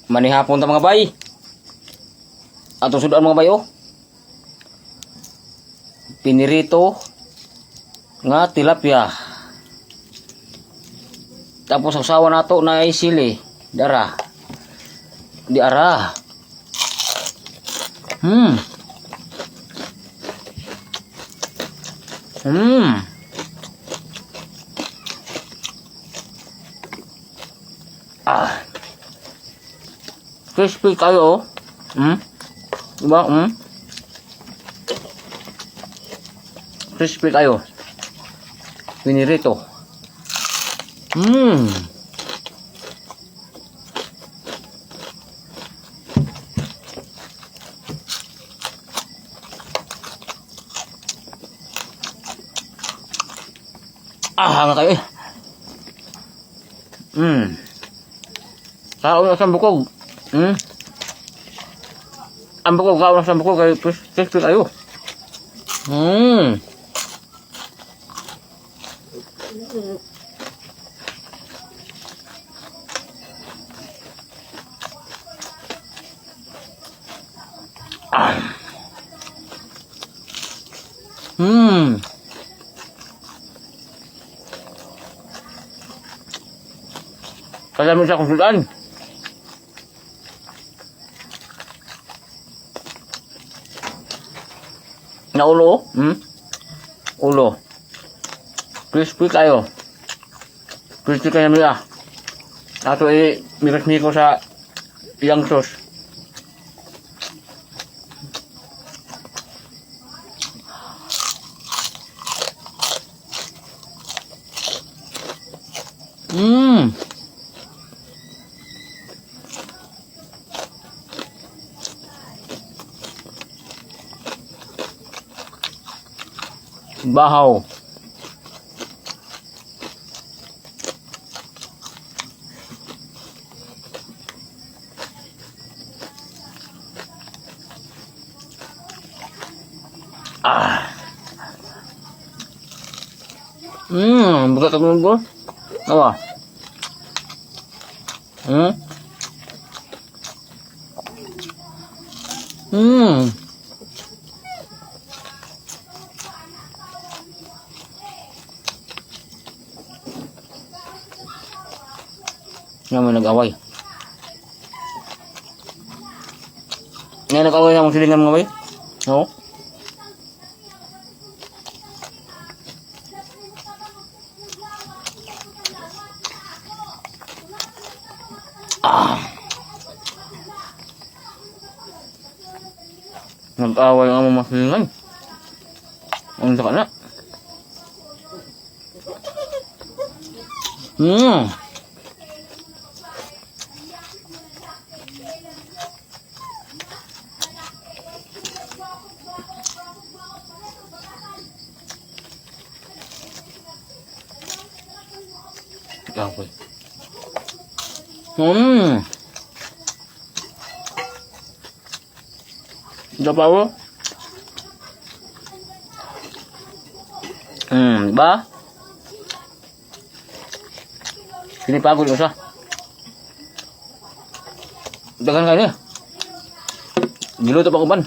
Manihapon ta, mga bay. Atong sudan, mga bay, oh. Pinirito nga tilapia. Tapos usawa nato na ay sili. Dara. Di ara. Ah. Crispy kayo, oh. Diba? Crispy kayo. Pinirito. Ah, hanga kayo eh. Kaon na sa bukog. Ang bukog, kaon na sa bukog kay crispy kayo. Ah. Kalami sa kusulan. Na ulo? Hmm? Ulo. Crispy kayo. Crispy kayo nila. Ato eh, mikos-miko sa iyang sauce. Bahaw. Ah. Buka ka ko. Awa. Nga mo nag-away. Nga nag-away na mong silingan, mga bay. No? Ah. Nag-away ang mga silingan. Ang saka na. Okay. Dapaw. Ba? Pinipagod ko siya. Dagan kayo niya. Giluto pa ko ban.